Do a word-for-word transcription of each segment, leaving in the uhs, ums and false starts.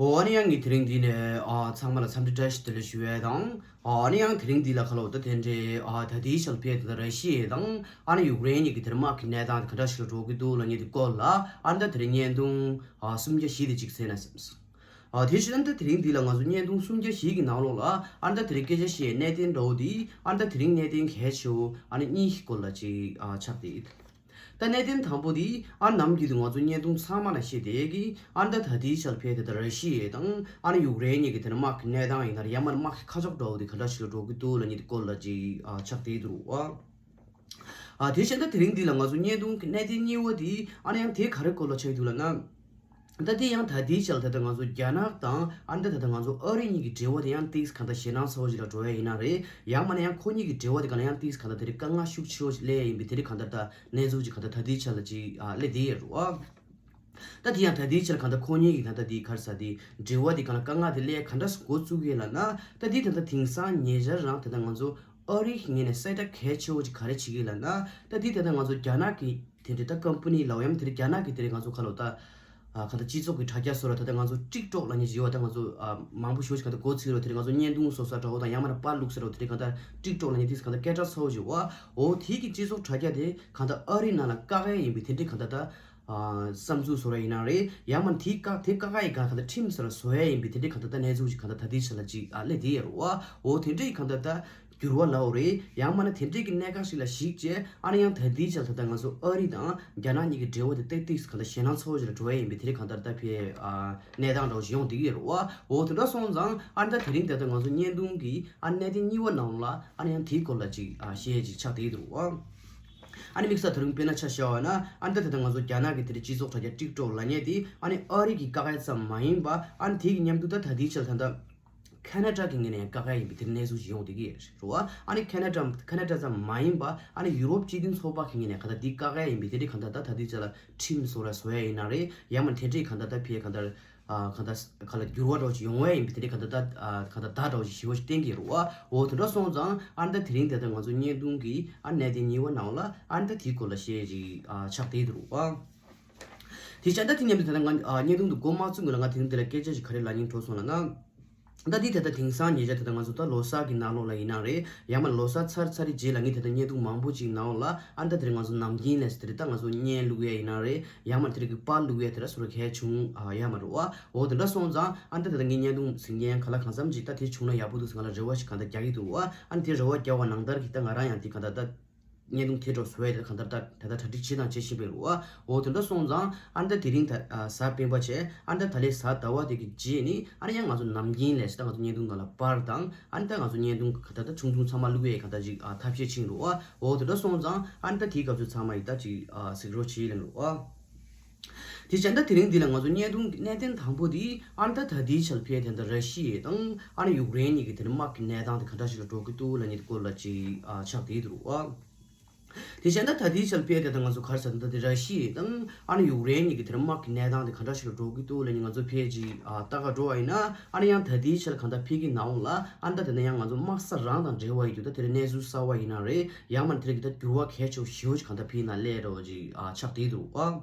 འོ་ཨ་ནི་ཡང་ངས་དེ་རིང་འདི་ནས་ཨ་ཚང་མ་ལ་འཚམས་འདྲི་བཀྲ་ཤིས་བདེ་ལེགས་ཞུ་ཡས་དང་། ཨ་ནི་ཡང་དེ་རིང་འདི་ལ་ཁ་ལོ་ད་དེ་འདྲའི་ཨ་ད་ལྟའི་ཆར་ཕེབས་དེ་ད་ར་ཤི་ཡ་དང་ཨ་ནི་ཡུཀ་རེན་གཉིས་ཀྱི་དེར་དམག་གི་གནས་སྟངས་དེ་ག་འདྲ་ཞིག་ལ་འགྲོ་གི་འདུག་ལབ་མཁན་དེ་སྐོར་ལ་ཨ་ནི་ད་དེ་རིང་བརྙན་ཐུང་ཨ་སུམ་བརྒྱ་བཞི་དེ་གཅིག་གསན་ན་བསམས་སོང་། ཨ་དེ་བཞིན་ད་དེ་རིང་འདི་ལ་ང་ཚོ་བརྙན་ཐུང་སུམ་བརྒྱ་བཞི་གི་ནང་ལོགས་ལ་ཨ་ནི་ད་དེ་རིང་སྐད་ཆ་བཤད་གནད་དོན་འདྲ་བོ་དེ་ཨ་ནི་ད་དེ་རིང་གནད་དོན་གལ་ཆེ་བོ་ཨ་ནི་གཉིས་ཀྱི་སྐོར་ལ་ཅིག་ཨ་ཆགས་ཏེ། ད་གནད་དོན་དང་པོ་དེ་ཨ་ནམ་རྒྱུན་དུ་ང་ཚོ་བརྙན་ཐུང་ཚང་མ་ལ་བཤད་བསྡད་ཀྱི་ཨ་ད་ད་ལྟའི་ཆར་ཕེབས་དེ་ད་ར་ཤི་ཡ་དང་ཨ་ནི་ཡུཀ་རེན་གཉིས་ཀྱི་དེ་ནི་དམག་གི་གནས་སྟངས་ཡིན་ན་རེད། ཡང་མིན་ན་དམག་གི་ཁ་ཕྱོགས་འདྲ་བོ་དེ་ག་འདྲ་ཞིག་ལ་འགྲོ་གི་འདུག་ལབ་མཁན་དེ་སྐོར་ལ་ཅིག་ཨ་ཆགས་བསྡད་འདུག་ཨ། ཨ་དེ་བཞིན་ད་དེ་རིང་འདི་ལ་ང་ཚོ་བརྙན་ཐུང་གི་གནད་དོན་གཉིས་པ་དེ་ཨ་ནི་ཡང་དེ་ག་རེ་སྐོར་ལ་ཆགས་ཀྱི་འདུག་ལབ་ན། ད་དེ་ཡང་ད་ལྟའི་ཆར་ད་ལྟ་ང་ཚོ་རྒྱ་ནག་དང་ཨ་ནི་ད་ད་ལྟ་ང་ཚོ་ཨ་རི་གཉིས་ཀྱི་འབྲེལ་བ་དེ་ཡང་ཏིག་གང་ལྟར་ཞེད་སྣང་ཚ་བོ་ཞིག་ལ་འགྲོ་ཡ་ཡིན་ན་རེད། ཡང་མིན་ན་ཡང་ཁོ་གཉིས་ཀྱི་འབྲེལ་བ་དེ་ག་ལ་ཡང་ཏིག་གང་ལྟར་དེ་རིང་དཀའ་ངལ་ཤུགས་ཆེ་བོ་ཞིག་སླེབས་ཡིན་པའི་དེ་རིང་གང་ལྟར་ད་གནས་ཚུལ་ཅིག་གང་ལྟར་ད་ལྟའི་ཆར་ལ་ཅིག་ཨ་སླེབས་བསྡད་ཡོད་རེད་བ། ད་དེ་ཡང་ད་ལྟའི་ཆར་གང་ལྟར་ཁོ་གཉིས་ཀྱི་ད་ལྟ་དེ་ག་རེ་ཟེར་དེ་འབྲེལ་བ་དེ་གང་ལ་དཀའ་ངལ་དེ་སླེབས་གང་འདྲ་འགོ་བཙུགས་ཡོད་ལབ་ན། ད་དེ་ད་ལྟ་དེང་སང་ཉེ་ཆར་རང་ད་ལྟ་ང་ཚོ་ཨ་རི་གི་ངོས་ནས་གསལ་བསྒྲགས་གལ་ཆེ་བོ་ཅིག་ག་རེ་བྱེད་ཀྱི་ལབ་ན། ད་དེ་ད་ལྟ་ང་ཚོ་རྒྱ་ནག་གི་དེ་འདྲའི་ད་ཀམ་པ་ནི་ལའོ་ཡང་དེ་རིང་རྒྱ་ནག་གི་དེ་རིང་ང་ཚོ་ཁ་ལོ་ད་ཨ་གང་ལྟར་སྤྱི་ཚོགས་ཀྱི་དྲ་རྒྱ་སོགས་ལ་ད་ལྟ་ང་ཚོ་ཊིག་ཊོག་ལབ་མཁན་ཅིག་ཡོད་པ། ད་ང་ཚོ་ཨ་མང་པོ་ཞེ་པོ་ཅིག་གང་ལྟར་མགོ་ཚོས་རོགས་དེ་རིང་ང་ཚོ་བརྙན་ཐུང་བཟོ་ས་འདྲ་བོ་དང་ཡང་མིན་ན་པར་བླུགས་ས་འདྲ་བོ་དེ་རིང་གང་ལྟར་ཊིག་ཊོག་ལབ་མཁན་དེ་གང་ལྟར་སྐད་གྲགས་ཚ་བོ་ཞིག་འོ་འོ་དེ་གི་སྤྱི་ཚོགས་དྲ་རྒྱ་དེ་གང་ལྟར་ཨ་རི་ནང་ལ་བཀག་ཡས་ཡིན་པའི་དེ་འདྲའི་གང་ལྟར་ད་ཨ་བསམ་ཚུལ་བཟོ་ར་ཡིན་ན་རེད། ཡང་མིན་ན་དེ་བཀག་དེ་བཀག་ཡས་གང་གང་ལྟར་ཁྲིམས་སོགས་བཟོ་ཡས་ཡིན་པའི་དེ་འདྲའི་གང་ལྟར་ད་གནས་ཚུལ་ཞིག་གང་ལྟར་ད་ལྟའི་ཆ་ལ་ཅིག་ཨ་སླེབས་བསྡད་ཡོད་རེད་བ། འོ་དེ་འདྲའི་གང་ལྟར་ད་འགྱུར་བ་ལའོ་རེད། ཡང་མིན་ན་དེ་འདྲའི་གི་གནད་འགག་ཞིག་ལ་གཞིགས་བྱས་ཨ་ནི་ཡང་ད་ལྟའི་ཆ་ལ་ད་ལྟ་ང་ཚོ་ཨ་རི་དང་རྒྱ་ནག་གཉིས་ཀྱི་འབྲེལ་བ་དེ་ཏིག་ཏིག་གང་ལྟར་ཞེད་སྣང་ཚ་བོ་ཞིག་ལ་འགྲོ་ཡས་ཡིན་པའི་དེ་འདྲའི་གང་ལྟར་ད་ཕའི་ཨ་གནས་སྟངས་འདྲ་བོ་ཞིག་ཡོང་བསྡད་ཀྱི་ཡོད་རེད་བ། འོ་དེ་འདྲ་སོང་ཙང་ཨ་ནི་ད་དེ་རིང་ད་ལྟ་ང་ཚོ་བརྙན་ཐུང་གི་ཨ་གནད་དོན་གཉིས་པ་ནང་ལ་ཨ་ནི་ཡང་དེའི་སྐོར་ལ་ཅིག་ཨ་བཤད་ཡས་ཅིག་ཆགས་བསྡད་ཀྱི་འདུག་བ། ཨ་ནི་དམིགས་བསལ་ད་རུང་དཔེར་ན་ཆ་བཞག་པ་ན་ཨ་ནི་ད་ད་ལྟ་ང་ཚོ་རྒྱ་ནག་གི་དེ་འདྲའི་སྤྱི་ཚོགས་དྲ་རྒྱ་ཊིག་ཊོག་ལབ་མཁན་དེ་ཨ་ནི་ཨ་རི་གིས་བཀག་ཡས་ཙམ་མ་ཡིན་པ་ཨ་ནི་དེ་གི་མཉམ་དུ་ད་ད་ལྟའི་ཆར་ད་ལྟ་ཁ་ན་ཌ་གི་ངོས་ནས་ཡང་བཀག་ཡས་ཡིན་པའི་དེ་གནས་ཚུལ་ཞིག་ཡོང་བསྡད་ཀྱི་ཡོད་རེད་བ། ཨ་ནི་ཁ་ན་ཌ་ཁ་ན་ཌ་ཙམ་མ་ཡིན་པ་ཨ་ནི་ཡུ་རོབ་སྤྱི་མཐུན་ཚོགས་པ་གི་ངོས་ནས་གང་ལྟར་འདི་བཀག་ཡས་ཡིན་པའི་དེ་འདྲའི་གང་ལྟར་ད་ད་ལྟའི་ཆར་ལ་ཁྲིམས་བཟོ་ར་བཟོ་ཡས་ཡིན་ན་རེད། ཡང་མིན་དེ་འདྲའི་གང་ལྟར་ད་ཕའི་གང་ལྟར་ཨ་གང་ལྟར་ག་ལ་འགྱུར་བ་འདྲ་བོ་ཞིག་ཡོང་ཡས་ཡིན་པའི་དེ་འདྲའི་གང་ལྟར་ད་གང་ལྟར་བརྡ་འདྲ་བོ་ཞིག་ཞེ་པོ་ཞིག་བསྟན་གྱི་རེད་བ། འོ་དེ་འདྲ་སོང་ཙང་ཨ་ནི་ད་དེ་རིང་ད་ལྟ་ང་ཚོ་བརྙན་ཐུང་གི་ཨ་གནད་དོན་གཉིས་པ་ནང་ལ་ཨ་ནི་ད་དེའི་སྐོར་ལ་བཤད་ཡས་ཅིག་ཨ་ཆགས་བསྡད་ཀྱི་འདུག་བ། དེ་བྱས་ད་དེ་མཉམ་དུ་ད་ལྟ་ང་ཨ་བརྙན་ཐུང་དུ་འགོ་མ་བཙུགས་སྔོན་ལ་ང་དེ་རིང་འདི་ལ་སྐད་ཆ་ཞིག་ག་རེ་ལབ་སྙིང་བྲོ་སོང་ལབ་ན། ད་འདི་ད་ལྟ་དེང་སང་ཉེ་ཆར་ད་ལྟ་ང་ཚོ་ད་ལོ་གསར་གྱི་ནང་ལོགས་ལ་ཡིན་ན་རེད། ཡང་མིན་ལོ་གསར་ཚར་ཚར་རེ་རྗེས་ལ་ངས་ད་ལྟ་བརྙན་ཐུང་མང་པོ་ཅིག་ནང་ལ་ཨ་ནི་ད་དེ་རིང་ང་ཚོ་ནམ་རྒྱུན་ལས་དེ་རིང་ད་ང་ཚོ་བརྙན་བླུག་ཡས་ཡིན་ན་རེད། ཡང་མིན་དེ་རིང་གི་པར་བླུག་ཡས་དེ་འདྲ་སོགས་གལ་བྱུང་ཨ་ཡོད་མ་རེད་བ། འོ་དེ་འདྲ་སོང་ཙང་ཨ་ནི་ད་ད་ལྟ་ངས་བརྙན་ཐུང་གཟིགས་མཁན་ག་ལ་གང་འཚམ་ཅིག་ད་དེ་བྱུང་ན་ཡག་པོ་འདུག་ཟེར་ང་ལ་རེ་བ་ཞིག་གང་ལྟར་རྒྱག་གི་འདུག་བ། ཨ་ནི་དེ་རེ་བ་རྒྱག་པ་ནང་ལྟར་གྱི་ད་ང་རང་ཡང་དེ་གང་ལྟར་ད། བརྙན་ཐུང་དེ་འདྲ་བཟོ་ཡས་དེ་གང་ལྟར་ད་ད་ལྟ་གྲ་སྒྲིག་བྱེད་དང་བྱེད་བཞིན་པའི་རུ་བ། འོ་དེ་འདྲ་སོང་ཙང་ཨ་ནི་ད་དེ་རིང་ད་ཨ་གཟའ་སྤེན་པ་བྱས་ཨ་ནི་ད་ད་ལོའི་གཟའ་ཟླ་བ་དེ་གི་རྗེས་ནི་ཨ་ནི་ཡང་ང་ཚོ་ནམ་རྒྱུན་ལས་ད་ང་ཚོ་བརྙན་ཐུང་ནང་ལ་པར་དང་ཨ་ནི་ད་ང་ཚོ་བརྙན་ཐུང་ག་ད་ད་ཆུང་ཆུང་ཚང་མ་བླུག་ཡས་ག་ད་ཅིག་ཨ་ཐབས་ཤེས་ཕྱིན་རུ་བ། འོ་དེ་འདྲ་སོང་ཙང་ཨ་ནི་ད་དེའི་སྐབས་སུ་ཚང་མ་ཡི་ད་ཅིག་ཨ་གཟིགས་རོགས་བྱེད་ལབ་རུ་བ། དེ་བྱས་ད་དེ་རིང་འདི་ལ་ང་ཚོ་བརྙན་ཐུང་གི་གནད་དོན་དང་པོ་དེ་ཨ་ནི་ད་ད་ལྟའི་ཆར་ཕེ་དེ་འདྲ་ར་ཤི་ཡ་དང་ཨ་ནི་ཡུཀ་རེན་གཉིས་ཀྱི་དེ་འདྲ་དམག་གི་གནས་སྟངས་དེ་ག་འདྲ་ཞིག་ལ་འགྲོ་གི་འདུག་ལབ་མཁན་དེ་སྐོར་ལ་ཅིག་ཨ་ཆགས་བསྡད་འདུག་ཨ། དེ་བྱས་ན་ད་ལྟའི་ཆར་ཕེ་དེ་ད་ང་ཚོ་ག་རེ་ཟེར་ན་ད་དེ་ར་ཤི་ཡ་དང་ཨ་ནི་ཡུཀ་རེན་གཉིས་ཀྱི་དེ་འདྲ་དམག་གི་གནས་སྟངས་དེ་ག་འདྲ་ཞིག་ལ་འགྲོ་གི་འདུག་ལབ་ནས་ང་ཚོ་ཕེ་ཅིག་ཨ་ལྟ་ག་འགྲོ་བ་ཡིན་ན་ཨ་ནི་ཡང་ད་ལྟའི་ཆར་གང་ལྟར་ཕེ་གི་ནང་ལ་ཨ་ནི་ད་དེ་ན་ཡང་ང་ཚོ་དམག་ས་རང་དང་འབྲེལ་བ་ཡོད་དུས་ད་དེ་རིང་གནས་ཚུལ་གསར་བ་ཡིན་ན་རེད། ཡང་མ་ནི་དེ་རིང་གི་ད་འགྱུར་བ་གལ་ཆེ་བོ་ཞེ་པོ་ཅིག་གང་ལྟར་ཕེ་ན་སླེབས་འགྲོ་བ་ཅིག་ཨ་ཆགས་བསྡད་འདུག་ཨ།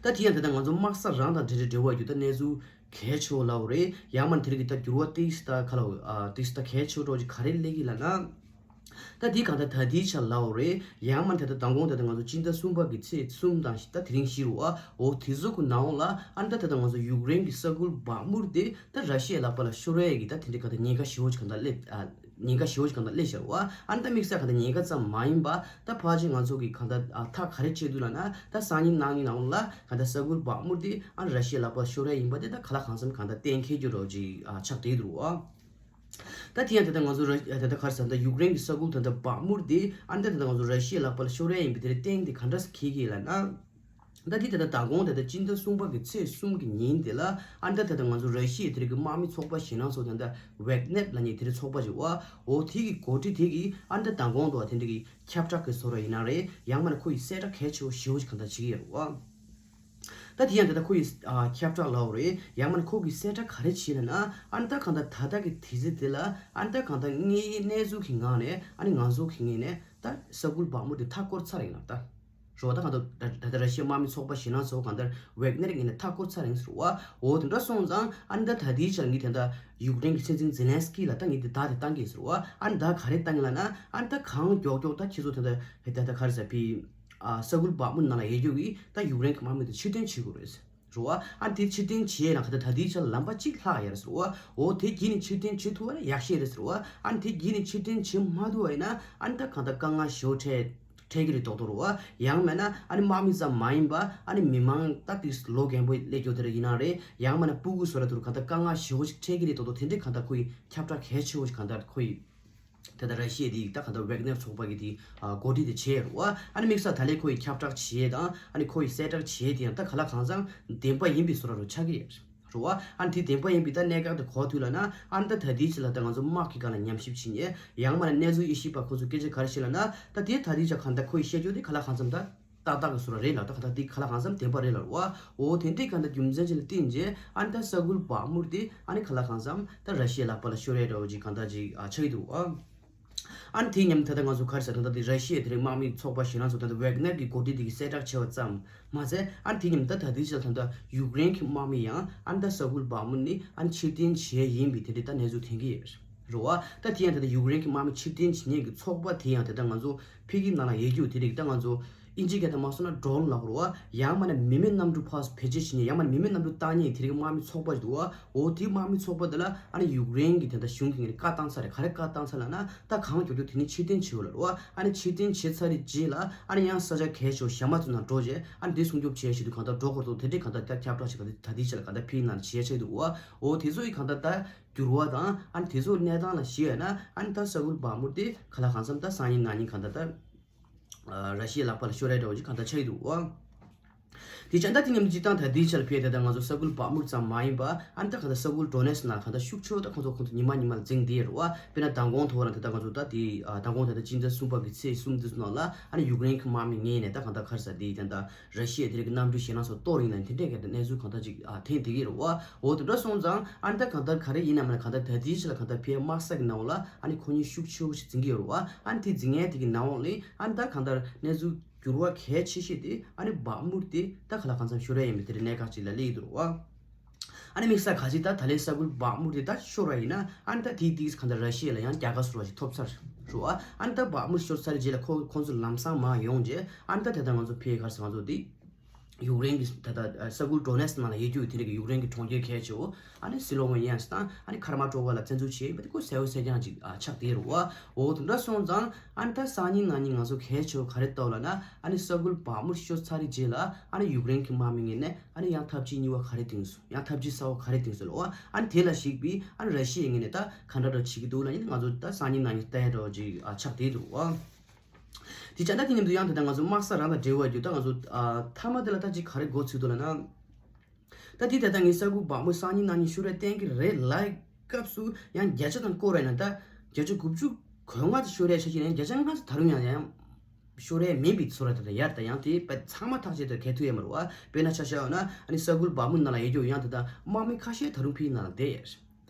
ད་དེ་ཡང་དེ་ལྟར་ང་ཚོ་དམག་ས་རང་དང་འབྲེལ་འབྲེལ་བ་ཡོད་ད་གནས་ཚུལ་གལ་ཆེ་བོ་ལབ་རེད། ཡང་མ་དེ་རིང་གི་ད་འགྱུར་བ་ཏིག་ཙམ་ད་ག་ལ་ཨ་ཏིག་ཙམ་ད་གལ་ཆེ་བོ་འདྲ་བོ་ཅིག་ག་རེ་སླེབས་ཀྱི་ལབ་ན། ད་དེ་གང་ལྟར་ད་ལྟའི་ཆར་ལབ་རེད། ཡང་མ་དེ་ལྟར་མདང་དགོང་དེ་ལྟར་ང་ཚོ་སྤྱི་ཟླ་གསུམ་པ་གི་ཚེས་གསུམ་དང་ད་དེ་རིང་བཞི་རུ་ཨ་འོ་དེ་ཚོ་གི་ནང་ལ་ཨ་ནི་ད་དེ་ལྟར་ང་ཚོ་ཡུཀ་རེན་གྱི་ས་ཁུལ་བག་མུར་དེ་ད་ར་ཤི་ཡའི་ལག་པ་ལ་ཤོར་ཡས་ཀྱི་ད་དེ་འདྲའི་གང་ལྟར་ཉེན་ཁ་ཞེ་བོ་ཅིག་གང་ལྟར་སླེབས་ཨ། ཉེན་ཁ་ཞེ་བོ་ཞིག་གང་ལྟར་སླེབས་ཤར་བ། ཨ་ནི་ད་དམིགས་བསལ་གང་ལྟར་ཉེན་ཁ་ཙམ་མ་ཡིན་པ་ད་ཕལ་ཆེར་ང་ཚོ་གི་གང་ལྟར་ཨ་ཐག་ག་རེ་བཅད་འདུག་ལབ་ན་ད་སང་ཉིན་གནངས་ཉིན་ནང་ལ་གང་ལྟར་ས་ཁུལ་བག་མུར་དེ་ཨ་ནི་ར་ཤི་ཡའི་ལག་པར་ཤོར་ཡ་ཡིན་པ་དེ་ད་ག་ལ་གང་འཚམ་གང་ལྟར་གཏན་འཁེལ་རྒྱུ་འདྲ་བོ་ཅིག་ཨ་ཆགས་བསྡད་འདུག་ཨ། ད་དེ་ཡང་དེ་ལྟར་ང་ཚོ་ར་ད་ལྟ་ག་རེ་ཟེར་ད་ཡུཀ་རེན་གྱི་ས་ཁུལ་ད་ལྟ་བག་མུར་དེ་ཨ་ནི་ད་ད་ལྟ་ང་ཚོ་ར་ཤི་ཡའི་ལག་པར་ཤོར་ཡ་ཡིན་པའི་དེ་ལ་གཏན་དེ་ག་འདྲ་སེ་འཁེལ་གྱི་ལབ་ན། ད་དེ་ད་ལྟ་མདང་དགོང་ད་ལྟ་སྤྱི་ཟླ་གསུམ་པ་གི་ཚེས་གསུམ་གི་ཉིན་དེ་ལ་ཨ་ནི་ད་ལྟ་ང་ཚོ་ར་ཤི་ཡའི་དེ་རིང་གི་དམག་མི་ཚོགས་པ་ཞེད་སྣང་ཚོགས་དེ་འདྲ་ཝེག་ནེབ་ལབ་མཁན་དེ་རིང་ཚོགས་པ་ཞིག་བ། འོ་དེ་གི་འགོ་ཁྲིད་དེ་གི་ཨ་ནི་ད་མདང་དགོང་དུ་བ་དེ་འདྲ་གི་ཁྱབ་བསྒྲགས་གི་བཟོ་འདྲ་ཡིན་ན་རེད། ཡང་མིན་ན་ཁོ་ཡི་གསལ་བསྒྲགས་གལ་ཆེ་བོ་ཞེ་བོ་ཞིག་གང་ལྟར་བྱེད་ཀྱི་ཡོད་རེད་བ། ད་དེ་ཡང་ད་ལྟ་ཁོ་ཡི་ཨ་ཁྱབ་བསྒྲགས་ལབ་རེད། ཡང་མིན་ན་ཁོ་གི་གསལ་བསྒྲགས་ག་རེ་བྱེད་ལབ་ན་ཨ་ནི་ད་གང་ལྟར་ད་ལྟ་གི་དུས་ཚོད་དེ་ལ་ཨ་ནི་ད་གང་ལྟར་དངོས་ཡོད་གནས་ཚུལ་གྱི་ངང་ནས་ཨ་ནི་ང་ཚོ་གི་ངོས་ནས་ད་ས་ཁུལ་བག་མུར་དེ་མཐའ་སྐོར་ཚར་ཡིན་ལབ་ད། རོ། ད་གང་ལྟར་ད་ལྟ་ར་ཤི་ཡའི་དམག་མི་ཚོགས་པ་ཞེད་སྣང་ཚོ་གང་ལྟར་ཝེག་ནེར་ངོས་ནས་མཐའ་སྐོར་ཚར་རིང་ཟེར་བ། འོ་དེ་འདྲ་སོང་ཙང་ཨ་ནི་ད་ད་ལྟའི་ཆར་ངས་དེ་འདྲ་ཡུཀ་རེན་གྱི་སྲིད་འཛིན་ཛེ་ལན་སི་ཀི་ལ་ད་ངས་དེ་བདག་དེ་བཏང་གི་ཟེར་བ། ཨ་ནི་ད་ག་རེ་བཏང་གི་ལབ་ན། ཨ་ནི་ད་གང་མགྱོགས་མགྱོགས་ད་ཁྱེད་ཚོ་དེ་འདྲ་ད་ད་ག་རེ་ཟེར་ཕི་ཨ་ས་ཁུལ་བག་མུ་ནང་ལ་ཡོད་རྒྱུ་གི་ད་ཡུཀ་རེན་གྱི་དམག་མི་དེ་ཕྱིར་འཐེན་བྱེད་དགོས་རེད་ཟེར་བ། ཨ་ནི་དེ་ཕྱིར་འཐེན་བྱེད་ཡས་ལ་ག་ད་ད་ལྟའི་ཆར་ལམ་པ་གཅིག་ལྷག་ཡོད་རེད་ཟེར་བ། འོ་དེ་བརྒྱུད་ནས་ཕྱིར་འཐེན་བྱེད་ཐུབ་པ་ན་ཡག་ཤོས་རེད་ཟེར་བ། ཨ་ནི་དེ་བརྒྱུད་ནས་ཕྱིར་འཐེན་བྱེད་མ་ཐུབ་པ་ཡིན་ན་ཨ་ནི་ད་གང་ལྟར་དཀའ་ངལ་ཞེ་པོ་འཕྲད། འཕྲད་ཀྱི་རེད་མདོག་མདོག་རེད་བ། ཡང་མིན་ན་ཨ་ནི་དམག་མི་ཙམ་མ་ཡིན་པ་ཨ་ནི་མི་མང་ད་དེ་ལོ་རྒན་པོ་སླེབས་རྒྱུ་དེ་འདྲ་ཡིན་ན་རེད། ཡང་མིན་ན་སྤུ་གུ་བཟོ་འདྲ་དེ་ཚོ་གང་ལྟར་དཀའ་ངལ་ཞེ་པོ་ཞིག་འཕྲད་ཀྱི་རེད་མདོག་མདོག་དེ་འདྲའི་གང་ལྟར་ཁོ་ཡི་ཁྱབ་བསྒྲགས་གལ་ཆེ་བོ་ཞིག་གང་ལྟར་ཁོ་ཡི་དེ་ལྟར་ར་ཤི་ཡ་དེ་ད་གང་ལྟར་ཝེག་ནེར་ཚོགས་པ་གི་དེ་ཨ་འགོ་ཁྲིད་དེ་བྱས་རེད་བ། ཨ་ནི་དམིགས་བསལ་ད་ལན་ཁོ་ཡི་ཁྱབ་བསྒྲགས་བྱས་དང་ཨ་ནི་ཁོ་ཡི་གསལ་བསྒྲགས་བྱས་དེ་ཡང་ད་ག་ལ་གང་འཚམ་བདེན་པ་ཡིན་པའི་བཟོ་འདྲ་རུ་ཆགས་ཀྱི་ཡོད་རེད། རེད་བ། ཨ་ནི་དེ་བདེན་པ་ཡིན་པའི་ད་གནད་འགག་དེ་གོ་ཐུབ་ལབ་ན། ཨ་ནི་ད་ད་ལྟའི་ཆ་ལ་ད་ང་ཚོ་དམག་གི་སྒང་ལ་ཉམས་ཞིབ་བྱེད་མཁན་ཡང་མིན་ན་གནས་ཚུལ་དབྱེ་ཞིབ་པ་ཁོ་ཚོ་སྐད་ཆ་ག་རེ་བཤད་ལབ་ན། ད་དེ་ད་ལྟའི་ཆ་གང་ལྟར་ཁོ་ཡི་བཤད་རྒྱུ་དེ་ག་ལ་གང་འཚམ་ད་ཏག་ཏག་གི་བཟོ་འདྲ་རེད་ལབ། ད་ག་ད་དེ་ག་ལ་གང་འཚམ་བདེན་པ་རེད་ལབ་རེད་བ། འོ་དེ་འདྲའི་གང་ལྟར་རྒྱུ་མཚན་ཅིག་ལ་བརྟེན་རྗེས་ཨ་ནི་ད་ས་ཁུལ་བག་མུར་དེ་ཨ་ནི་ག་ལ་གང་འཚམ་ད་ར་ཤི་ཡའི་ལག་པ་ལ་ཤོར་ཡས་འདྲ་བོ་ཅིག་གང་ལྟར་ཅིག་ཨ་ཆགས་ཀྱི་འདུག་བ། ཨ་ནི་དེ་མཉམ་དུ་ད་ལྟ་ང་ཚོ་ག་རེ་ཟེར་ད་ལྟ་དེ་ར་ཤི་ཡའི་དེ་རིང་དམག་མི་ཚོགས་པ་ཞེད་སྣང་ཚོ་ད་ལྟ་ཝེག་ནེར་གྱི་འགོ་ཁྲིད་དེ་གིས་གསལ་བསྒྲགས་བྱས་པ་ཙམ་མ་ཟད། ཨ་ནི་དེ་མཉམ་དུ་ད་ལྟའི་ཆར་ད་ལྟ་ཡུཀ་རེན་གྱི་དམག་མི་ཡང་ཨ་ནི་ད་ས་ཁུལ་བག་མུ་ནས་ཨ་ནི་ཕྱིར་འཐེན་བྱས་ཡིན་པའི་དེ་འདྲའི་ད་གནས་ཚུལ་ཐོན་གྱི་ཡོད་རེད་བ། ད་དེ་ཡང་ད་ལྟ་ཡུཀ་རེན་གྱི་དམག་མི་ཕྱིར་འཐེན་བྱེད་མཁན་གྱི་ཚོགས་པ་དེ་ཡང་དེ་ལྟ་ང་ཚོ་ཕ་གིའི་ནང་ལ་ཡོད་རྒྱུ་དེ་རིགས་ད་ང་ཚོ་ཨིན་ཇིའི་སྐད་དུ་མ་སོང་ན་ཌོ་རོན་ལབ་རེད་བ། ཡང་མིན་ན་མི་མེད་གནམ་གྲུ་ཕར་བེད་སྤྱོད་བྱེད་མཁན། ཡང་མིན་ན་མི་མེད་གནམ་གྲུ་བཏང་མཁན་དེ་རིགས་དམག་མི་ཚོགས་པ་ཞིག་འདུག་བ། འོ་དེའི་དམག་མི་ཚོགས་པ་དེ་ལ་ཨ་ནི་ཡུཀ་རེན་གྱི་དེ་འདྲ་གཞུང་གི་ངོས་ནས་བཀའ་བཏང་ཚར་རེད། ག་རེ་བཀའ་བཏང་ཚར་ལབ་ན། ད་གང་མགྱོགས་མགྱོགས་དེ་ནས་ཕྱིར་འཐེན་བྱེད་དགོས་ལབ་རེད་བ། ཨ་ནི་ཕྱིར་འཐེན་བྱས་ཚར་རེད་རྗེས་ལ་ཨ་ནི་ཡང་ས་ཆ་གལ་ཆེ་བ་གཞན་པ་ཚོ་ནང་འགྲོ་རྗེས་ཨ་ནི་དེ་སྲུང་སྐྱོབ་བྱེད་ཡས་ཆེད་དུ་གང་ལྟར་འགྲོ་དགོས་རེད་འདུག་དེ་འདྲའི་གང་ལྟར་ད་ཁྱབ་བསྒྲགས་ཤིག་ག་ད་ལྟའི་ཆ་ལ་གང་ལྟར་ཕ་གིའི་ནང་ལ་བྱེད་ཡས་ཆེད་དུ་འདུག་བ། འོ་དེ་ཚོ་ཡི་གང་ལྟར་ད་འགྱུར་བ་དང་ཨ་ནི་དེ་ཚོ་གནས་སྟངས་ལ་གཞིགས་ཡས་ན་ཨ་ནི་ད་ས་ཁུལ་བག་མུར་དེ་ག་ལ་གང་འཚམ་ད་སང་ཉིན་གནངས་ཉིན་གང་ལྟར་ད་ར་ཤི་ཡའི་ལག་པ་ལ་ཤོར་ཡས་འདྲ་བོ་ཅིག་གང་ལྟར་ཆགས་ཀྱི་འདུག་བ། དེ་བྱས་ད་དེ་མཉམ་དུ་སྤྱིར་བཏང་ད་ལྟའི་ཆར་ཕེ་དེ་ད་ང་ཚོ་ས་ཁུལ་བག་མུར་ཙམ་མ་ཡིན་པ་ཨ་ནི་ད་ག་ད་ས་ཁུལ་ཌོ་ནེ་སི་ནང་ག་ད་ཤུགས་ཆེ་བ་ད་ཁོང་ཚོ་ཁོང་ཚོ་ཉི་མ་ཉི་མ་ལ་འཛིང་བསྡད་ཡོད་རེད་བ། དཔེར་ན་མདང་དགོང་ཐོག་རང་དེ་ད་ང་ཚོ་ད་དེ་ཨ་མདང་དགོང་དེ་ད་སྤྱི་ཟླ་གསུམ་པ་གི་ཚེས་གསུམ་དེ་ཚོ་ནང་ལ་ཨ་ནི་ཡུཀ་རེན་གྱི་དམག་མི་ངོས་ནས་ད་ག་ད་ག་རེ་ཟེར་དེ་ད་ད་ར་ཤི་ཡ་དེ་རིང་གི་གནམ་གྲུ་ཞེད་སྣང་ཚོ་གཏོར་ཡིན་ལ་དེ་འདྲས་ག་ད་གནས་ཚུལ་གང་ད་ཅིག་ཨ་ཐོན་བསྡད་ཀྱི་རེད་བ། འོ་དེ་འདྲ་སོང་ཙང་ཨ་ནི་ད་གང་ལྟར་ག་རེ་ཡིན་ནམ་ལ་གང་ལྟར་ད་ལྟའི་ཆར་ལ་གང་ལྟར་ཕེ་དམག་ས་གི་ནང་ལ་ཨ་ནི་ཁོ་གཉིས་ཤུགས་ཆེ་བོ་ཞིག་འཛིང་གི་ཡོད་རེད་བ། ཨ་ནི་དེ་འཛིང་ཡས་དེ་གི་ནང་ལ་ཨ་ནི་ད་གང་ལྟར་གནས་ཚུལ་འགྱུར་བ་གལ་ཆེ་ཤོས་དེ་ཨ་ནི་བག་མུར་དེ་ད་ག་ལ་གང་འཚམ་ཤོར་ཡ་ཡིན་པའི་དེ་འདྲའི་གནད་འགག་ཅིག་ལ་སླེབས་ཀྱི་འདུག་རེད་བ། ཨ་ནི་དམིགས་བསལ་ག་ཅིག་ད་ད་ལན་ས་ཁུལ་བག་མུར་དེ་ད་ཤོར་བ་ཡིན་ན་ཨ་ནི་ད་དེའི་ཏིག་གང་ལྟར་ར་ཤི་ཡ་ལ་ཡང་རྒྱལ་ཁ་བཟོ་བ་ཞིག་ཐོབ་ཚར་རེད་བ། ཨ་ནི་ད་བག་མུར་ཤོར་ཚར་རྗེས་ལ་ཁོ་ཁོང་ཚོ་ལམ་སང་མར་ཡོང་རྗེས་ཨ་ནི་ད་དེ་ད་ང་ཚོ་ཕེ་ག་རེ་ཟེར་ང་ཚོ་དེ་ཡུཀ་རེན་གྱི་ད་ད་ས་ཁུལ་ཌོ་ནེ་སི་ནང་ལ་ཡོད་རྒྱུ་དེ་རིགས་ཀྱི་ཡུཀ་རེན་གྱི་གྲོང་ཁྱེར་གལ་ཆེ་བོ་ཨ་ནི་སི་ལོ་ཝེ་ནི་ཡ་དང་ཨ་ནི་ཁར་མ་ཊོ་ཝ་ལ་བཙན་འཛུལ་བྱས་ཡིན་པ་དེ་ཁོ་གསལ་བོ་གསལ་རྐྱང་ཅིག་ཨ་ཆགས་བསྡད་རེད་བ། འོ་དེ་འདྲ་སོང་ཙང་ཨ་ནི་ད་སང་ཉིན་གནངས་ཉིན་ང་ཚོ་གལ་ཆེ་བོ་ག་རེ་ལྟ་བ་ལབ་ན་ཨ་ནི་ས་ཁུལ་བག་མུར་ཤོར་ཚར་རེད་རྗེས་ལ་ཨ་ནི་ཡུཀ་རེན་གྱི་དམག་མི་ངོས་ནས་ཨ་ནི་ཡང་འཐབ་ཇུས་གཉིས་པ་ག་རེ་བཏིང་སོང་། ཡང་འཐབ་ཇུས་གསར་བ་ག་རེ་བཏིང་སོང་ལབ་ཨ་ནི་དེ་ལ་གཞིགས་པའི་ཨ་ནི་ར་ཤི་ཡའི་ངོས་ནས་ད་ག་འདྲ་འདྲ་བྱེད་ཀྱི་འདུག་ལབ་ཡིན་ན་ང་ཚོ་ད་སང་ཉིན་གནངས་ཉིན་ལྟ་ཡ་འདྲ་བོ་ཅིག་ཨ་ཆགས་བསྡད་འདུག་ཨ། དེ་བྱས་ད་དེ་མཉམ་དུ་ཡང་ད་ལྟ་ང་ཚོ་དམག་ས་རང་དང་འབྲེལ་བ་རྒྱུ་ད་ང་ཚོ་ཨ་མཐའ་མ་དེ་ལ་ད་ཅིག་ག་རེ་འགོ་ཚུགས་འདུག་ལབ་ན། ད་དེ་ད་ལྟ་ངའི་ས་ཁུལ་བག་མུ་སང་ཉིན་གནངས་ཉིན་ཤོར་ཡ་གཏན་འཁེལ་རེད་ལབ་སྐབས་སུ་ཡང་བརྒྱ་ཆ་དང་སྐོར་ར་ཡིན་ན་ད་བརྒྱ་ཆ་དགུ་བཅུ་གོ་ལྔ་དེ་ཤོར་ཡ་ཆ་ཞིག་ཡང་བརྒྱ་ཆ་ལྔ་ཚོ་ད་རུང་ཡང་ཡང་ཤོར་ཡ་མིན་པའི་ཚོར་བ་ད་ལྟ་ཡར་ད་ཡང་དེ་བས་ཚང་མ་ཐག་བཅད་དེ་གལ་ཐུག་ཡ་མ་རེད་བ། དཔེར་ན་ཆ་བཞག་ཡོད་ན་ཨ་ནི་ས་ཁུལ་བག་མུ་ནང་ལ་ཡོད་རྒྱུ་ཡང་ད་ལྟ་དམག་མི་ཁ་ཤས་ད་རུང་ཕིའི་ནང་ལ་བསྡད་ཡོད་རེད།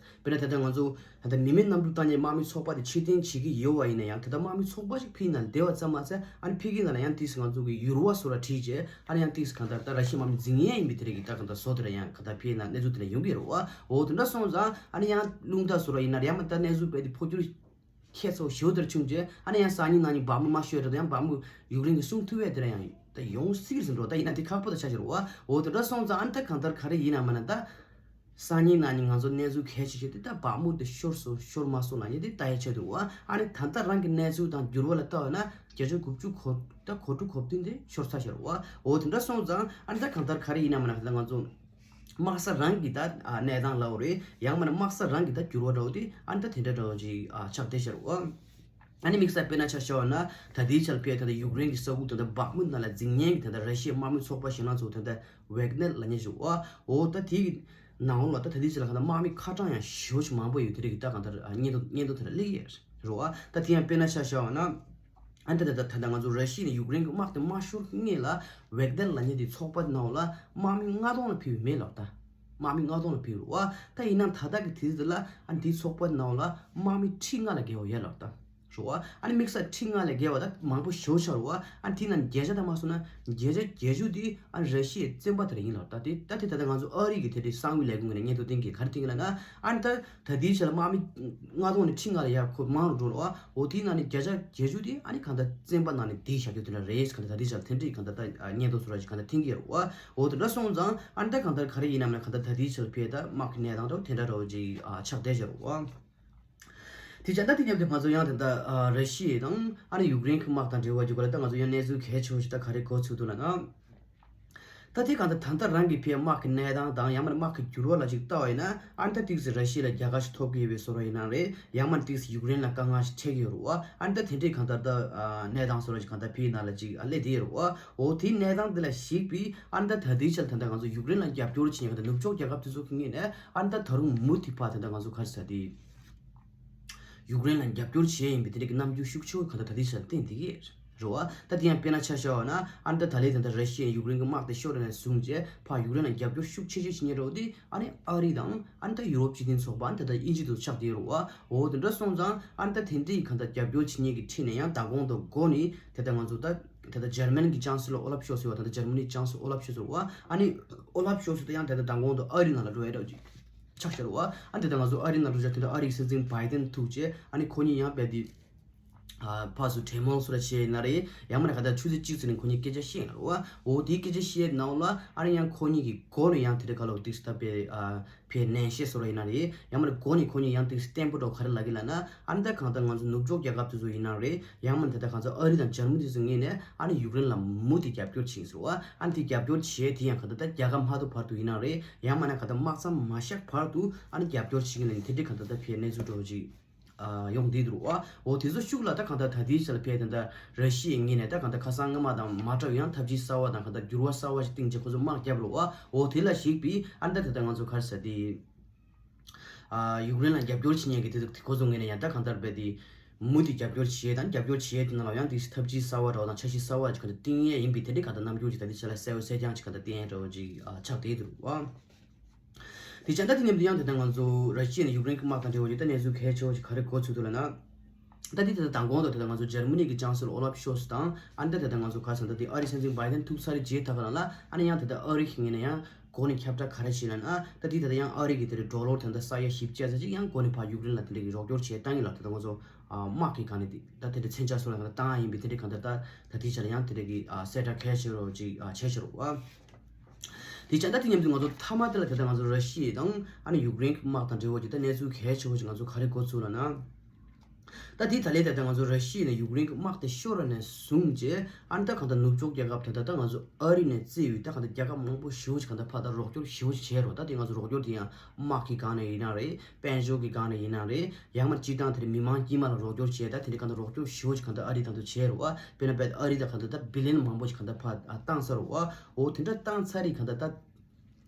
དཔེར་ན་ད་ལྟ་ང་ཚོ་ད་ལྟ་མི་མེད་གནམ་གྲུ་བཏང་མཁན་དམག་མི་ཚོགས་པ་དེ་ཕྱིར་འཐེན་བྱེད་ཀྱི་ཡོད་པ་ཡིན་ན་ཡང་ད་ལྟ་དམག་མི་ཚོགས་པ་ཞིག་ཕིའི་ནང་བསྡད་པ་ཙམ་མ་ཟད་ཨ་ནི་ཕ་གིའི་ནང་ལ་ཡང་ཏིས་ང་ཚོ་གི་ཡུར་བ་བཟོ་འདྲ་བྲིས་རྗེས་ཨ་ནི་ཡང་ཏིས་གང་ལྟར་ད་ར་ཤི་ཡའི་དམག་མི་འཛིང་ཡས་ཡིན་པའི་དེ་རིགས་ཀྱི་ད་གང་ལྟར་བཟོ་དེ་འདྲ་ཡང་གང་ལྟར་ཕིའི་ནང་གནས་ཚུལ་དེ་འདྲ་ཡོང་གི་ཡོད་རེད་བ། འོ་དེ་འདྲ་སོང་ཙང་ཨ་ནི་ཡང་རླུང་རྟ་བཟོ་འདྲ་ཡིན་ན་ཡང་མ་ད་གནས་ཚུལ་དཔེ་དེ་འཕོ་འགྱུར་ཁྱད་མཚར་ཞེ་པོ་དེ་འདྲ་བྱུང་རྗེས་ཨ་ནི་ཡང་སང་ཉིན་གནངས་ཉིན་བག་མུ་མ་ཤོར་ཡ་དང་ཡང་བག་མུ་ཡུཀ་རེན་གྱིས་སྲུང་ཐུབ་ཡ་དེ་འདྲ་ཡང་ད་ཡོང་སྲིད་ཀྱི་རེད་འགྲོ། ད་ཡིན་ན་དེ་ཁག་པོ་ད་ཆགས་ཀྱི་རེད་བ། འོ་དེ་འདྲ་སོང་ཙང་ཨ་ནི་ད་གང་ལྟར་ག་རེ་ཡིན་ན་མ་ན་ད། སང་ཉིན་གནངས་ཉིན་ང་ཚོ་གནས་ཚུལ་གལ་ཆེ་ཤོས་དེ་ད་བག་མུ་དེ་ཤོར་སོང་ཤོར་མ་སོང་ལབ་མཁན་དེ་ལྟ་ཡ་ཆེད་དུ་བ། ཨ་ནི་ད་ལྟ་རང་གི་གནས་ཚུལ་དང་འགྱུར་བ་ལ་ལྟ་བ་ན་བརྒྱ་ཆ་དགུ་བཅུ་གོ་ད་གོ་དྲུག་གོ་བདུན་དེ་ཤོར་ཚར་ཤག་རེད་བ། འོ་དེ་འདྲ་སོང་ཙང་ཨ་ནི་ད་གང་ལྟར་ག་རེ་ཡིན་ན་མ་ན་ད་ང་ཚོ་དམག་ས་རང་གི་ད་གནས་སྟངས་ལབ་དགོས་རེད། ཡང་མ་ན་དམག་ས་རང་གི་ད་འགྱུར་བ་འདྲ་བོ་དེ་ཨ་ནི་ད་དེ་འདྲ་འདྲ་བོ་ཅིག་ཆགས་བསྡད་ཤག་རེད་བ། ཨ་ནི་དམིགས་བསལ་དཔེར་ན་ཆ་བཞག་ན་ད་ལྟའི་ཆར་ཕེ་ད་ལྟ་ཡུཀ་རེན་གྱི་ས་ཁུལ་དེ་འདྲ་བག་མུ་ནང་ལ་འཛིང་མཁན་གྱི་ད་ལྟ་ར་ཤི་ཡའི་དམག་མི་ཚོགས་པ་ཞེད་སྣང་ཚོགས་དེ་འདྲ་ཝེག་ནེར་ལབ་མཁན་ཞིག་འོ་འོ་ད་དེའི་ནང་ལ་ད་ད་ལྟའི་ཆར་ལ་གང་ལྟར་དམག་མི་ཁ་གྲངས་ཡང་ཞེ་པོ་ཞིག་མང་པོ་ཡོད་དེ་རིགས་ཀྱི་ད་གང་ལྟར་སྙན་ཐོ་སྙན་ཐོ་དེ་འདྲ་སླེབས་ཡོད་རེད་བ། ད་དེ་ཡང་དཔེར་ན་ཆ་བཞག་ན་ཨ་ད་ད་ད་ད་ང་ཚོ་ར་ཤི་ཡ་ནས་ཡུཀ་རེན་གྱི་དམག་དེ་མ་ཤོར་སྔོན་ལ་ཝེག་ནེར་ལབ་མཁན་དེ་ཚོགས་པ་ནང་ལ་དམག་མི་ལྔ་སྟོང་ལ་ཕེབས་ཡོད་མེད་ལབ་ད། དམག་མི་ལྔ་སྟོང་ལ་ཕེབས་རེད་བ། ད་ཡིན་ནའང་ད་ལྟ་གི་དུས་ཚོད་ལ་ཨ་འདིའི་ཚོགས་པ་ནང་ལ་དམག་མི་ཁྲི་ལྔ་ལ་བརྒལ་བ་ཡོད་ལབ་ད། རེད་བ། ཨ་ནི་དམིགས་བསལ་ཁྲི་ལྔ་ལས་བརྒལ་བ་ད་མང་པོ་ཞེ་པོ་ཆགས་རེད་བ། ཨ་ནི་དེ་ནང་བརྒྱ་ཆ་ད་མ་སོང་ན་བརྒྱ་ཆ་བརྒྱད་ཅུ་དེ་ཨ་ནི་ར་ཤི་ཡའི་བཙོན་པ་དེ་ར་ཡིན་ལབ། ད་དེ་ད་དེ་ད་ལྟ་ང་ཚོ་ཨ་རི་གི་དེ་དེ་གསང་བའི་ལས་ཁུངས་ནས་སྙན་ཐོ་བཏོན་གི་ག་རེ་བཏོན་གི་ལབ་ན། ཨ་ནི་ད་ད་དེའི་ཆ་ལ་དམག་མི་ལྔ་སྟོང་ནས་ཁྲི་ལྔ་ལ་ཡར་ཁོ་མང་རུ་འགྲོ་རེད་བ། འོ་དེའི་ནང་ནས་བརྒྱ་ཆ་བརྒྱད་ཅུ་དེ་ཨ་ནི་གང་ལྟར་བཙོན་པ་ནང་ནས་བསྡད་བཞག་རྒྱུ་དེ་འདྲ་རེད། གང་ལྟར་ད་དེའི་ཆ་ལ་དེ་འདྲའི་གང་ལྟར་ད་སྙན་ཐོ་སོགས་ར་ཅིག་གང་ལྟར་འཐེན་གི་ཡོད་རེད་བ། འོ་དེ་འདྲ་སོང་ཙང་ཨ་ནི་ད་གང་ལྟར་ག་རེ་ཡིན་ནམ་ན་གང་ལྟར་ད་དེའི་ཆ་ལ་ཕེ་ད་དམག་གི་གནས་སྟངས་འདྲ་བོ་དེ་འདྲ་འདྲ་བོ་ཅིག་ཨ་ཆགས་བསྡད་བཞག་རེད་བ། དེ་བྱས་ད་དེ་མཉམ་དུ་ང་ཚོ་ཡང་དེ་འདྲ་ཨ་ར་ཤི་ཡ་དང་ཨ་ནི་ཡུཀ་རེན་གྱི་དམག་དང་འབྲེལ་བ་ཡོད་པ་ལ་ད་ང་ཚོ་ཡང་གནས་ཚུལ་གལ་ཆེ་བོ་ཞིག་ད་ག་རེ་གོ་ཚུལ་འདུག་ལབ་ན། ད་དེ་གང་ལྟར་ད་ལྟ་རང་གི་ཕའི་དམག་གི་གནས་སྟངས་དང་ཡང་མིན་དམག་གི་འགྱུར་བ་ལ་ཅིག་ལྟ་བ་ཡིན་ན། ཨ་ནི་ད་ཏིག་ཙི་ར་ཤི་ཡ་ལ་རྒྱལ་ཁ་ཞིག་ཐོབ་ཀྱི་ཡོད་པའི་བཟོ་འདྲ་ཡིན་ན་རེད། ཡང་མིན་ཏིག་ཙི་ཡུཀ་རེན་ལ་དཀའ་ངལ་ཞིག་འཕྲད་ཀྱི་ཡོད་རེད་བ། ཨ་ནི་ད་དེ་འདྲའི་གང་ལྟར་ད་གནས་སྟངས་བཟོ་འདྲ་ཞིག་གང་ལྟར་ཕའི་ནང་ལ་ཅིག་སླེབས་བསྡད་ཡོད་རེད་བ། འོ་དེའི་གནས་སྟངས་དེ་ལ་གཞིགས་པའི་ཨ་ནི་ད་ད་ལྟའི་ཆར་ད་ལྟ་ང་ཚོ་ཡུཀ་རེན་ལ་རྒྱབ་སྐྱོར་བྱེད་མཁན་ད་ནུབ་ཕྱོགས་རྒྱལ་ཁབ་དེ་ཚོ་གི་ངོས་ནས་ཨ་ནི་ད་ད་རུང་མུ་མཐུད་པ་ད་ལྟ་ང་ཚོ་ག་རེ་ཟེར་དེ། ཡུཀ་རེན་ལ་རྒྱབ་སྐྱོར་བྱས་ཡིན་པའི་དེ་འདྲ་གི་རྣམ་འགྱུར་ཤུགས་ཆེ་བོ་ག་ད་ད་ལྟའི་ཆར་བསྟན་བསྡད་ཀྱི་རེད་བ། ད་དེ་ཡང་དཔེར་ན་ཆ་བཞག་པ་ན་ཨ་ནི་ད་ད་ལྟའི་ད་ལྟ་ར་ཤི་ཡས་ཡུཀ་རེན་གྱི་དམག་དེ་ཤོར་ནས་བཟུང་རྗེས་ཕར་ཡུཀ་རེན་ལ་རྒྱབ་སྐྱོར་ཤུགས་ཆེ་ཆེ་བྱེད་མཁན་འདྲ་བོ་དེ་ཨ་ནི་ཨ་རི་དང་ཨ་ནི་ད་ཡུ་རོབ་སྤྱི་མཐུན་ཚོགས་པ་ཨ་ནི་ད་ལྟ་དབྱིན་ཇི་དེ་ཚོ་ཆགས་བསྡད་ཡོད་རེད་བ། འོ་དེ་འདྲ་སོང་ཙང་ཨ་ནི་ད་དེ་འདྲའི་ག་ད་རྒྱབ་སྐྱོར་བྱེད་མཁན་གྱི་ཁྲིད་ནས་ཡང་མདང་དགོང་དང་འགོ་ནས་དེ་ད་ང་ཚོ་ད་དེ་ད་འཇར་མན་གྱི་ཅང་སི་ལོ་ཨོ་ལབ་ཤོལ་ཚ་ཡོད་བ། ད་འཇར་མ་ནི་ཅང་སི་ལོ་ཨོ་ལབ་ཤོལ་ཚ་ཡོད་བ། ཨ་ནི་ཨོ་ལབ་ཤོལ་ཚ་དེ་ཡང་དེ་ད་མདང་དགོང་དང་ཨ་རི་ནང་ལ་འགྲོ་ཡ་འདྲ་བོ་ཅིག་ཆགས་བཞག་རེད་བ། ཨ་ནི་དེ་ད་ང་ཚོ་ཨ་རི་ནང་འགྲོ་བཞག་དེ་ད་ཨ་རིའི་སྲིད་འཛིན་བྷའི་ཌེན་ཐུག་རྗེས་ཨ་ནི་ཁོ་གཉིས་ཡང་རྦད་དེ་ཨ་ཕར་ཚུར་གྲོས་མོལ་སོགས་ར་བྱས་ཡིན་ན་རེད། ཡང་མིན་ན་ག་ད་ཆུ་ཚོད་གཅིག་ཙམ་ནས་ཁོ་གཉིས་སྐད་ཆ་བཤད་ཡིན་ན་རེད་བ། འོ་དེའི་སྐད་ཆ་བཤད་ནང་ལ་ཨ་ནི་ཡང་ཁོ་གཉིས་ཀྱི་མགོ་ནས་ཡང་དེ་འདྲ་ག་ལ་འོ་ཏིག་སི་ད་པའི་ཨ་ཕའི་ནན་བཤད་སོགས་ར་ཡིན་ན་རེད། ཡང་མིན་ན་མགོ་ནས་ཁོ་གཉིས་ཡང་ཏིག་སི་བརྟན་པོ་འདྲ་བོ་ག་རེ་ལབ་ཀྱི་ལབ་ན། ཨ་ནི་ད་གང་ལྟར་ང་ཚོ་ནུབ་ཕྱོགས་རྒྱལ་ཁབ་དེ་ཚོ་ཡིན་ན་རེད། ཡང་མིན་ད་ལྟ་གང་ཚོ་ཨ་རི་དང་འཇར་མ་ནི་དེ་ཚོ་ངོས་ནས་ཨ་ནི་ཡུཀ་རེན་ལ་མུ་མཐུད་རྒྱབ་སྐྱོར་བྱེད་ཀྱི་ཟེར་བ། ཨ་ནི་དེ་རྒྱབ་སྐྱོར་བྱེད་དེ་ཡང་གང་ལྟར་ད་རྒྱལ་ཁ་མ་ཐོབ་བར་དུ་ཡིན་ན་རེད། ཡང་མིན་ན་གང་ལྟར་དམག་མཚམས་མ་བཞག་བར་དུ་ཨ་ནི་རྒྱབ་སྐྱོར་བྱེད་ཀྱི་ལ་ནི་དེ་འདྲའི་གང་ལྟར་ད་ཕའི་གནས་ཚུལ་འདྲ་བོ་ཅིག་ཨ་ཡོང་བསྡད་འདུག་བ། འོ་དེ་ཚོ་ཤུགས་ལ་ད་གང་ལྟར་ད་ལྟའི་ཆ་ལ་ཕའི་ད་ལྟ་ར་ཤི་ཡའི་ངོས་ནས་ད་གང་ལྟར་ཁ་སང་སྔ་མ་དང་མ་འདྲ་བའི་ཡང་ཐབས་ཇུས་གསར་བ་དང་གང་ལྟར་འགྱུར་བ་གསར་བ་ཞིག་བཏིང་རྗེས་ཁོ་ཚོ་དམག་བརྒྱབ་རེད་བ། འོ་དེ་ལ་གཞིགས་པའི་ཨ་ནི་ད་ད་ལྟ་ང་ཚོ་ག་རེ་ཟེར་དེ། ཨ་ཡུཀ་རེན་ལ་རྒྱབ་སྐྱོར་བྱེད་མཁན་གྱི་དེ་དེ་ཁོ་ཚོ་ངོས་ནས་ཡང་ད་གང་ལྟར་རྦད་དེ་མུ་མཐུད་རྒྱབ་སྐྱོར་བྱེད་དང་རྒྱབ་སྐྱོར་བྱེད་དེ་ནང་ལ་ཡང་དེ་ཐབས་ཇུས་གསར་བ་འདྲ་བོ་དང་འཆར་གཞི་གསར་བ་ཅིག་ག་ཚོད་བཏིང་ཡས་ཡིན་པའི་དེ་འདྲའི་ག་ད་རྣམ་འགྱུར་ཅིག་ད་དེ་ཆ་ལ་གསལ་པོ་གསལ་རྐྱང་ཅིག་ག་ད་བསྟན་ཡས་འདྲ་བོ་ཅིག་ཨ་ཆགས་བསྡད་འདུག་བ། དེ་བྱས་ད་དེ་མཉམ་དུ་ཡང་དེ་ལྟར་ང་ཚོ་ར་ཤི་ཡ་ནས་ཡུཀ་རེན་གྱི་དམག་དང་འབྲེལ་བ་ཡོད་ད་གནས་ཚུལ་གལ་ཆེ་བ་ཞིག་ག་རེ་གོ་ཚུལ་འདུག་ལབ་ན། ད་དེ་ད་ལྟ་མདང་དགོང་དུ་དེ་ལྟར་ང་ཚོ་འཇར་མ་ནི་གི་ཅང་སི་ལོ་ཨོ་ལབ་ཤོལ་ཚ་དང་ཨ་ནི་ད་དེ་ལྟར་ང་ཚོ་ག་རེ་ཟེར་ད་དེ་ཨ་རིའི་སྲིད་འཛིན་བྷའི་ཌེན་ཐུག་ཚར་རྗེས་ད་ག་རང་ལ་ཨ་ནི་ཡང་དེ་ལྟར་ཨ་རི་གི་ངོས་ནས་ཡང་། གོ་ནས་ཁྱབ་བསྒྲགས་ག་རེ་བྱས་ལབ་ན། ད་དེ་ད་ལྟ་ཡང་ཨ་རི་གི་དེ་འདྲའི་ཌོ་ལར་ད་ལྟ་ས་ཡ་བཞི་བཅུ་ཙམ་ཅིག་ཡང་གོ་ནས་ཕར་ཡུཀ་རེན་ལ་དེ་འདྲ་གི་རོགས་སྐྱོར་བྱས་བཏང་ཡིན་ལབ། ད་ལྟ་ང་ཚོ་ཨ་དམག་གི་སྒང་ནས་དེ་ད་དེ་འདྲ་མཚོན་ཆ་སོགས་ལ་ད་ལྟ་བཏང་ཡ་ཡིན་པའི་དེ་འདྲའི་གང་ལྟར་ད་ད་ལྟའི་ཆ་ལ་ཡང་དེ་འདྲ་གི་ཨ་གསལ་བསྒྲགས་གལ་ཆེ་རུ་ཅིག་ཨ་བྱས་ཤག་རོ་ཨ། དེ་བྱས་ད་དེ་མཉམ་དུ་ང་ཚོ་མཐའ་མ་དེ་ལ་ད་ལྟ་ང་ཚོ་ར་ཤི་ཡ་དང་ཨ་ནི་ཡུཀ་རེན་གྱི་དམག་དང་འབྲེལ་བ་ཅིག་ད་གནས་ཚུལ་གལ་ཆེ་བོ་ཅིག་ང་ཚོ་ག་རེ་གོ་ཚུལ་ལབ་ན། ད་དེ་ད་ལས་ད་ལྟ་ང་ཚོ་ར་ཤི་ཡ་ནས་ཡུཀ་རེན་གྱི་དམག་དེ་ཤོར་བ་ནས་བཟུང་རྗེས་ཨ་ནི་ད་གང་ལྟར་ནུབ་ཕྱོགས་རྒྱལ་ཁབ་ད་ལྟ་ད་ང་ཚོ་ཨ་རི་ནས་བརྩིས་པའི་ད་གང་ལྟར་རྒྱལ་ཁབ་མང་པོ་ཞེ་པོ་ཅིག་གང་ལྟར་ཕར་ད་རོགས་སྐྱོར་ཞེ་པོ་ཅིག་བྱས་རོགས། ད་དེ་ང་ཚོ་རོགས་སྐྱོར་དེ་ཡང་དམག་གི་སྒང་ནས་ཡིན་ན་རེད། དཔལ་འབྱོར་གྱི་སྒང་ནས་ཡིན་ན་རེད། ཡང་མ་སྤྱིར་བཏང་དེ་རིང་མི་མང་དཀྱུས་མ་ལ་རོགས་སྐྱོར་བྱས་ད་དེ་འདྲ་གང་ལྟར་རོགས་སྐྱོར་ཞེ་པོ་ཅིག་གང་ལྟར་ཨ་རི་དང་དུ་བྱས་རོགས། དཔེར་ན་བལ་ཨ་རི་ད་གང་ལྟར་ད་བི་ལི་ཡན་མང་པོ་ཅིག་གང་ལྟར་ཕར་བཏང་ཚར་རོགས། འོ་དེ་འདྲ་བཏང་ཚར་རེད་གང་ལྟར་ད།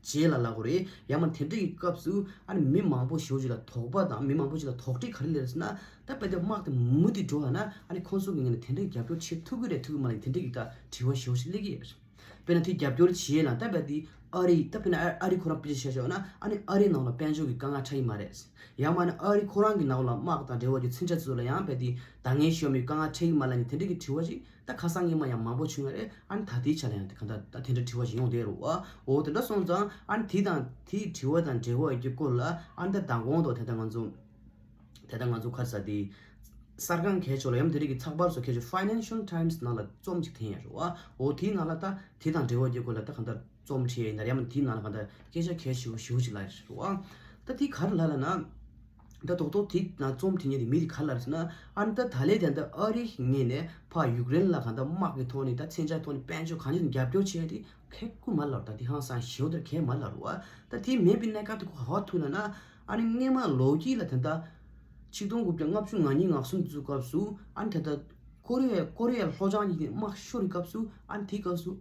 རྗེས་ལ་ལབ་དགོས་རེད། ཡང་མ་དེ་འདྲ་གི་སྐབས་སུ་ཨ་ནི་མི་མང་པོ་ཞེ་པོ་ཅིག་ལ་དོགས་པ་དང་མི་མང་པོ་ཅིག་ལ་དོགས་འདྲི་ག་རེ་སླེབས་ཟེར་ན། ད་དཔེ་དེ་དམག་དེ་མུ་མཐུད་འགྲོ་བ་ན་ཨ་ནི་ཁོང་ཚོ་གི་ངོས་ནས་དེ་འདྲ་གི་རྒྱབ་སྐྱོར་བྱེད་ཐུབ་ཀྱི་རེད་ཐུབ་ཀྱི་མ་རེད་དེ་འདྲ་གི་ད་དྲི་བ་ཞེ་པོ་ཅིག་སླེབས་ཀྱི་ཡོད་རེད། དཔེར་ན་དེ་རྒྱབ་སྐྱོར་བྱེད་ཡས་ལ་ད་དཔེ་དེ་ཨ་རི་ད་དཔེར་ན་ཨ་ཨ་རི་ཁོ་རང་དཔེ་ཆ་བཞག་ན་ཨ་ནི་ཨ་རིའི་ནང་ལ་དཔལ་འབྱོར་གྱི་དཀའ་ངལ་འཕྲད་ཀྱི་མ་རེད། ཡང་མ་ནི་ཨ་རི་ཁོ་རང་གི་ནང་ལ་དམག་དང་འབྲེལ་བ་གྱི་མཚོན་ཆ་ཚོ་ལ་ཡང་དཔེ་དེ་ད་ངས་ཤོད་མི་དཀའ་ངལ་འཕྲད་ཀྱི་མ་རེད་ནི་དེ་འདྲ་གི་དྲི་བ་ཞིག་ད་ཁ་སང་ཉི་མ་ཡང་མང་པོ་བྱུང་ཡོད་རེད། ཨ་ནི་ད་ལྟའི་ཆ་ལ་ཡང་གང་ལྟར་ད་དེ་འདྲ་དྲི་བ་ཞིག་ཡོང་བསྡད་རེད་བ། འོ་དེ་འདྲ་སོང་ཙང་ཨ་ནི་དེ་དང་དེའི་དྲི་བ་དང་འབྲེལ་བ་ཡོད་ཀྱི་སྐོར་ལ་ཨ་ནི་ད་མདང་དགོང་དུ་དེ་ལྟ་ང་ཚོ་དེ་ལྟ་ང་ཚོ་ག་རེ་ཟེར་དེ་གསར་ཁང་གལ་ཆེ་ལ་ཡང་དེ་རིགས་ཀྱི་ཚགས་པར་སོགས་གལ་ཆེ་Financial Times་ནང་ལ་རྩོམ་ཅིག་འཐེན་ཡོད་རེད་བ། འོ་དེའི་ནང་ལ་ད་དེ་དང་འབྲེལ་བ་ཡོད་ཀྱི་སྐོར་ལ་ད་གང་ལྟར་རྩོམ་བྲིས་ཡིན་ན་ཡང་དེའི་ནང་ལ་གང་ལྟར་སྐད་ཆ་གལ་ཆེ་བོ་ཞེ་པོ་ཅིག་ལབ་ཡོད་རེད་བ། ད་དེ་ག་རེ་ལབ་ལབ་ན། ད་རྡོག་རྡོག་དེ་ན་རྩོམ་དེ་ཉིད་དེ་མི་དེ་ག་ལ་རེད་ཟེར་ན། ཨ་ནི་ད་ད་ལས་དེ་འདྲ་ཨ་རི་ངོས་ནས་ཕར་ཡུཀ་རེན་ལ་གང་ལྟར་དམག་གི་ཐོག་ནས་ད་མཚོན་ཆ་ཐོག་ནས་དཔལ་འབྱོར་གང་ཅི་རྒྱབ་སྐྱོར་བྱས་ཏེ་ཁེ་ཁུ་མ་ལར་ད་དེ་ཧང་སང་ཞེ་པོ་དེར་ཁེ་མ་ལར་བ། ད་དེ་མེད་པའི་གནས་སྐབས་དེ་ཁོ་ཧ་ཐུག་ལ་ན། ཨ་ནི་སྔོན་མ་ལོ་རྒྱུས་ལ་དེ་འདྲ་ཆིག་སྟོང་དགུ་བརྒྱ་ལྔ་བཅུ་ང་གཉིས་ང་གསུམ་དུས་སྐབས་སུ་ཨ་ནི་དེ་འདྲ་ཀོ་རི་ཡ་ཀོ་རི་ཡ་ལྷོ་བྱང་གཉིས་ཀྱི་དམག་ཤོར་བའི་སྐབས་སུ་ཨ་ནི་དེའི་སྐབས་སུ།